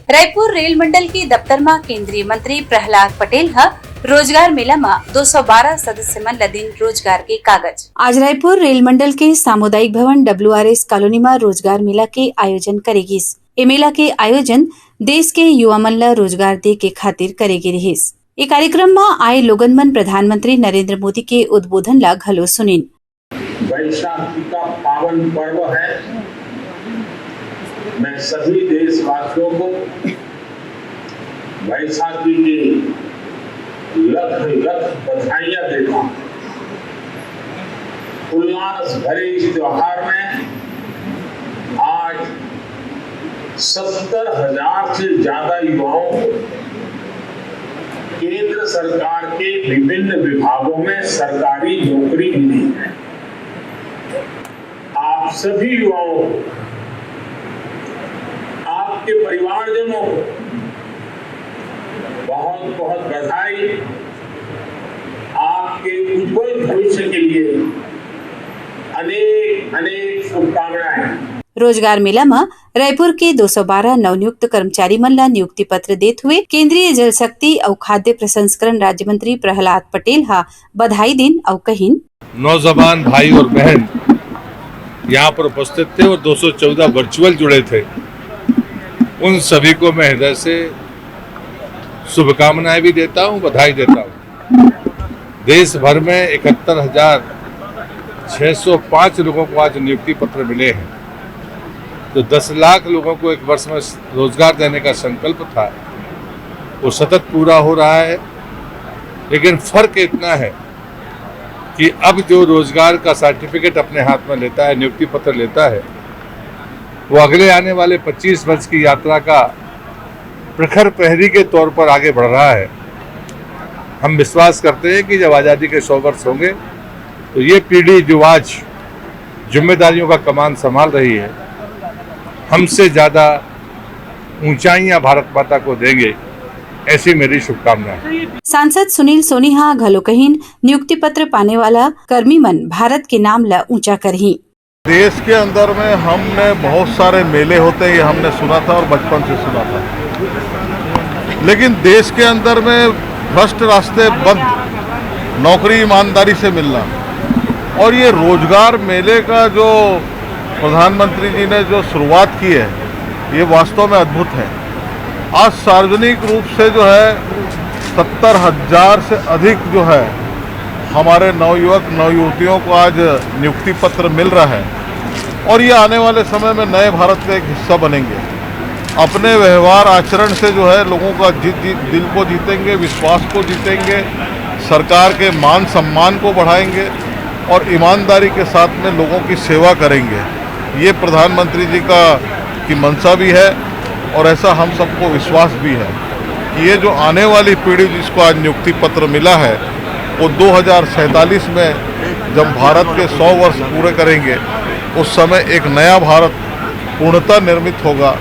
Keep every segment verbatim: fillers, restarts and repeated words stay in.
Raipur rail मंडल के दफ्तर म केंद्रीय मंत्री प्रहलाद पटेल ह रोजगार मेला म दो सौ बारह सदस्य मन ल दिन रोजगार के कागज। आज रायपुर रेल मंडल के सामुदायिक भवन डब्ल्यूआरएस कॉलोनी म रोजगार मेला के आयोजन करे गिस। ए मेला के आयोजन देश के युवा मन ल रोजगार दे के खातिर करे गे रिहिस। ए कार्यक्रम म आए लोगन मन प्रधानमंत्री नरेंद्र मोदी के उद्बोधन ल घलो सुनिन। वैशाखी का पावन पर्व है। मैं सभी देशवासियों को वैशाखी की लख लख बधाइयां देता हूं। उल्लास भरे इस त्योहार में आज सत्तर हजार से ज्यादा युवाओं को केंद्र सरकार के विभिन्न विभागों में सरकारी नौकरी मिली है। आप सभी युवाओं को, आपके परिवारजनों को बहुत बहुत बधाई। आपके उज्जवल भविष्य के लिए अनेक अनेक शुभकामनाएं। रोजगार मेला म रायपुर के दो सौ बारह नवनियुक्त कर्मचारी मन ल नियुक्ति पत्र देत हुए केंद्रीय जल शक्ति अउ खाद्य प्रसंस्करण राज्य मंत्री प्रहलाद पटेल ह बधाई दिन अउ कहिन। नौजवान भाई और बहन यहाँ पर उपस्थित थे और दो सौ चौदह वर्चुअल जुड़े थे, उन सभी को मैं हृदय से शुभकामनाएं भी देता हूँ, बधाई देता हूँ। देश भर में इकहत्तर हजार छः सौ पाँच लोगों को आज नियुक्ति पत्र मिले हैं। तो दस लाख लोगों को एक वर्ष में रोजगार देने का संकल्प था, वो सतत पूरा हो रहा है। लेकिन फर्क इतना है कि अब जो रोजगार का सर्टिफिकेट अपने हाथ में लेता है, नियुक्ति पत्र लेता है, वो अगले आने वाले पच्चीस वर्ष की यात्रा का प्रखर प्रहरी के तौर पर आगे बढ़ रहा है। हम विश्वास करते हैं कि जब आज़ादी के सौ वर्ष होंगे तो ये पीढ़ी जो आज जिम्मेदारियों का कमान संभाल रही है, हमसे ज़्यादा ऊंचाइयां भारत माता को देंगे, ऐसी मेरी शुभकामना है। सांसद सुनील सोनी ह घलो कहिन, नियुक्ति पत्र पाने वाला कर्मी मन भारत के नाम ल ऊंचा करही। देश के अंदर में हमने बहुत सारे मेले होते हैं, ये हमने सुना था और बचपन से सुना था। लेकिन देश के अंदर में भ्रष्ट रास्ते बंद, नौकरी ईमानदारी से मिलना और ये रोजगार मेले का जो प्रधानमंत्री जी ने जो शुरुआत की है, ये वास्तव में अद्भुत है। आज सार्वजनिक रूप से जो है सत्तर हजार से अधिक जो है हमारे नवयुवक नवयुवतियों को आज नियुक्ति पत्र मिल रहा है और ये आने वाले समय में नए भारत का एक हिस्सा बनेंगे। अपने व्यवहार आचरण से जो है लोगों का जीत जीत दिल को जीतेंगे, विश्वास को जीतेंगे, सरकार के मान सम्मान को बढ़ाएंगे और ईमानदारी के साथ में लोगों की सेवा करेंगे। ये प्रधानमंत्री जी का की मंशा भी है और ऐसा हम सबको विश्वास भी है कि ये जो आने वाली पीढ़ी जिसको आज नियुक्ति पत्र मिला है, वो दो हज़ार सैंतालीस में जब भारत के सौ वर्ष पूरे करेंगे, उस समय एक नया भारत पूर्णतः निर्मित होगा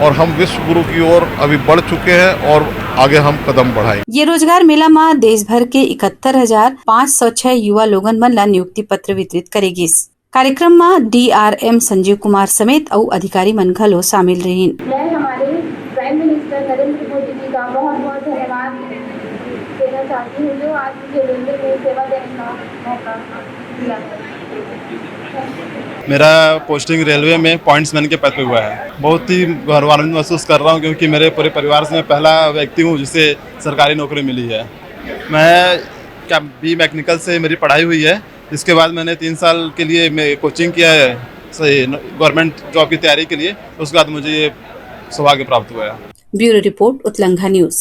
और हम विश्व गुरु की ओर अभी बढ़ चुके हैं और आगे हम कदम बढ़ाएंगे। ये रोजगार मेला म देश भर के इकहत्तर हजार पाँच सौ छह युवा लोगन मन ला नियुक्ति पत्र वितरित करे गिस। कार्यक्रम म डीआरएम संजीव कुमार समेत अउ अधिकारी मन घलो शामिल रहिन। मैं हमारे प्राइम मिनिस्टर नरेंद्र मोदी जी का बहुत बहुत धन्यवाद देना चाहती हूँ, जो आज मुझे रेलवे में सेवा देने का मौका दिया। मेरा पोस्टिंग रेलवे में पॉइंट्समैन के पद पे हुआ है। बहुत ही गौरवान्वित महसूस कर रहा हूँ, क्योंकि मेरे पूरे परिवार से मैं पहला व्यक्ति हूँ जिसे सरकारी नौकरी मिली है। मैं क्या बी मैकेनिकल से मेरी पढ़ाई हुई है। इसके बाद मैंने तीन साल के लिए मैं कोचिंग किया है गवर्नमेंट जॉब की तैयारी के लिए। उसके बाद मुझे ये सौभाग्य प्राप्त हुआ है। Bureau report, Utlangha news.